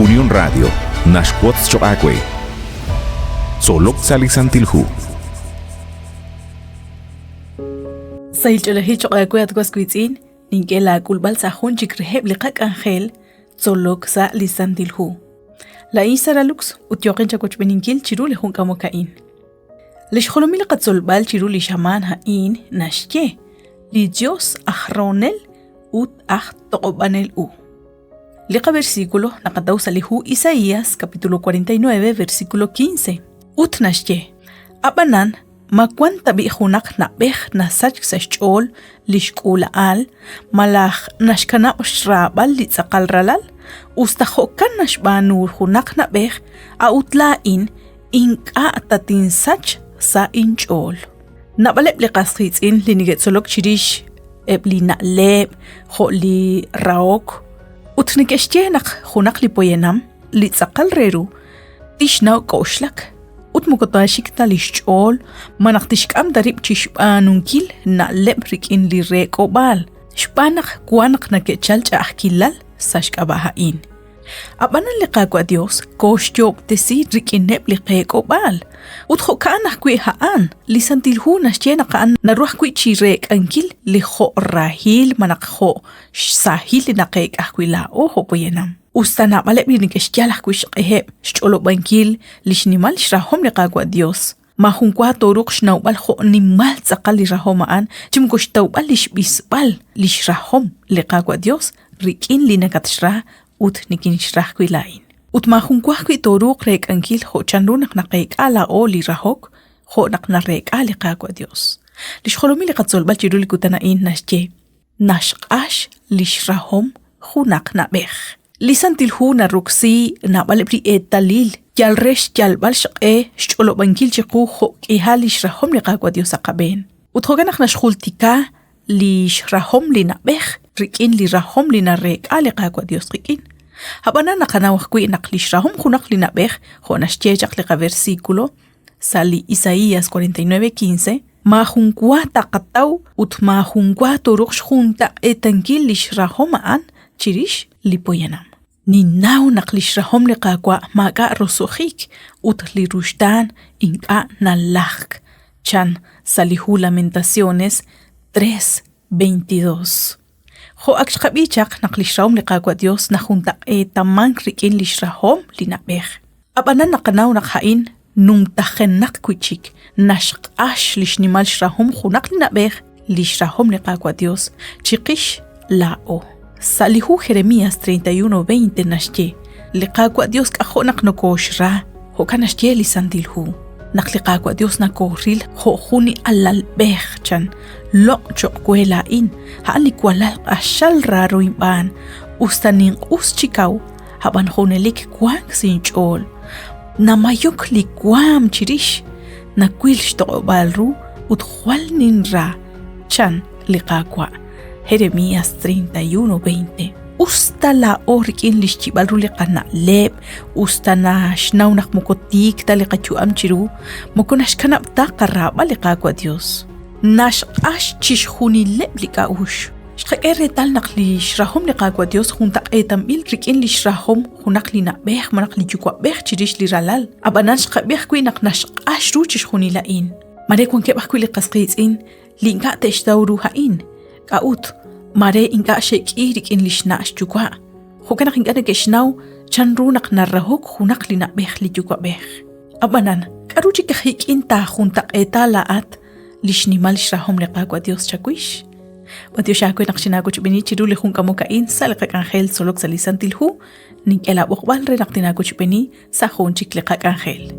Unión Radio naxwotz choq' aawe. Tzolok sa' li Santil Hu. Sahil ch'oolejil choq' aawe at was wiitz'in, nink'e laak'ulb'al sa' jun chik reheb' li qak'anjel tzolok sa' li Santil Hu. Laa'in Sara Lux ut yooqin chawochb'eninkil chiru li jun k'amok a'in. Li xjolomil li qatzolb'al chiru li xamaan a'in naxye li Dios aj rahonel ut aj toq'ob'anel u. Li qaversículo naqataw sa' li hu Isaías capítulo 49 versículo 15 ut naxye Ab'anan ma wan tab'i' junaq na'b'ej nasachk sa' xch'ool li xk'uula'al malaj naxkanab' xraab'al li tz'aqal ralal? Usta jo'kan naxb'aanu junaq na'b'ej, a'ut laa'in ink'a' tatinsach sa' inch'ool. Naab'aleb' li qas qiitz'in li neke'tzolok chirix eb' li na'leb' jo' li rahok ut neke'xye naq junaq li poyanam li tz'aqal re ru tixnaw k'oxlak ut moko taaxik ta li xch'ool malaj tixk'am ta rib' chi xb'aanunkil na'leb' rik'in li reek'ob'aal xb'aan naq wan naq neke'chal ch'a'ajkilal sa' xk'ab'a' a'in. Ab'anan li Qaawa' Yos kooxyoob'tesi rik'ineb' li qeek'ob'aal. Ut jo'ka'an ajwi' a'an, li Santil Hu naxye naq a'an naru ajwi' chi reek'ankil li jo' rahil malaj jo' xsahil li naqeek'a ajwi' laa'o jo' poyanam. Usta naab'aleb' li neke'xyal ajwi' xq'eheb' xch'olob'ankil li xnimal xrahom li Qaawa' Yos, maajunwa tooruuq xnawb'al jo' nimal tz'aqal li rahom a'an chi moko xtawb'al li xb'isb'al li xrahom li Qaawa' Yos rik'in li nakatxra ut nikinxra ajwi' laa'in. Ut maajunwa ajwi' tooruuq reek'ankil jo' chanru naq naqeek'a laa'o li rahok jo' naq nareek'a li Qaawa' Yos. Li xjolomil li qatzolb'al chiru li kutan a'in naxye naxq'ax li xrahom junaq na'b'ej. Li Santil Hu naroksi naab'aleb' li eetalil yal re xyalb'al xq'e xch'olob'ankil chiqu jo' k'ihal li xrahom li Qaawa' Dios sa' qab'een. Ut jo'kan naq naxjultika li xrahom li na'b'ej rik'in li rahom li nareek'a li Qaawa' Dios qik'in. Ab'anan naqanaw ajwi' naq li xrahom junaq li na'b'ej, jo' naxye chaq li qaversículo sa' li Isaías 49:15, maajunwa taqataw ut maajunwa tooruuq xjuntaq'eetankil li xrahom a'an chirix li poyanam. Ninnaw naq li xrahom li Qaawa' maak'a' roso'jik ut li ruxtaan ink'a' nalajk, chan sa' li hu Lamentaciones 3:22. Jo' ak xqab'i chaq naq li xrahom li Qaawa' Dios najuntaq'eetamank rik'in li xrahom li na'b'ej. Ab'anan naqanaw naq a'in numtajenaq wi' chik, naxq'ax li xnimal xrahom junaq li na'b'ej, li xrahom li Qaawa' Dios chiqix laa'o. Sa' li hu Jeremías 31:20 naxye, Li Qaawa' Dios k'ajo' naq nokooxra, jo'kan naxye li Santil Hu. Naq li Qaawa' Dios nakooril jo' jun li alalb'ej, chan, loq' cho'q we laa'in, a'an li walal q'axal raaro inb'aan, us ta ninq'us chi kaw, ab'an junelik wank sa' inch'ool. Namayok li waam chirix, nawil xtoq'ob'aal ru ut jwal ninra, chan li Qaawa'. Jeremías 31:20. Us ta laa'o rik'in li xyib'al ru li qana'leb', us ta naxnaw naq moko tiik ta li qayu'am chiru, moko naxkanab' ta qaraab'al li Qaawa' Dios. Naxq'ax chixjunileb' li k'a'uxl. Xqak'e reetal naq li xrahom li Qaawa' Dios juntaq'eetanb'il rik'in li xrahom junaq li na'b'ej malaj li yuwa'b'ej chirix li ralal. Ab'anan xqab'i ajwi' naq naxq'ax ru chixjunil a'in. Mare wankeb' ajwi' li qas qiitz'in li ink'a' te'xtaw ru a'in. K'a'ut? Mare ink'a' xe'k'i rik'in li xna' xyuwa'. Jo'kan naq ink'a' neke'xnaw chanru naq narahok junaq li na'b'ej li yuwa'b'ej. Ab'anan, k'aru chik aj ik'in taajuntaq'eeta laa'at li xnimal xrahom li Qaawa' Dios chawix. B'antiox aawe naq xinaawochb'eeni chiru li jun k'amok a'in sa' li qak'anjel tzolok sa' li Santil Hu, nink'e laab'oqb'al re naq tinaawochb'eeni sa' jun chik li qak'anjel.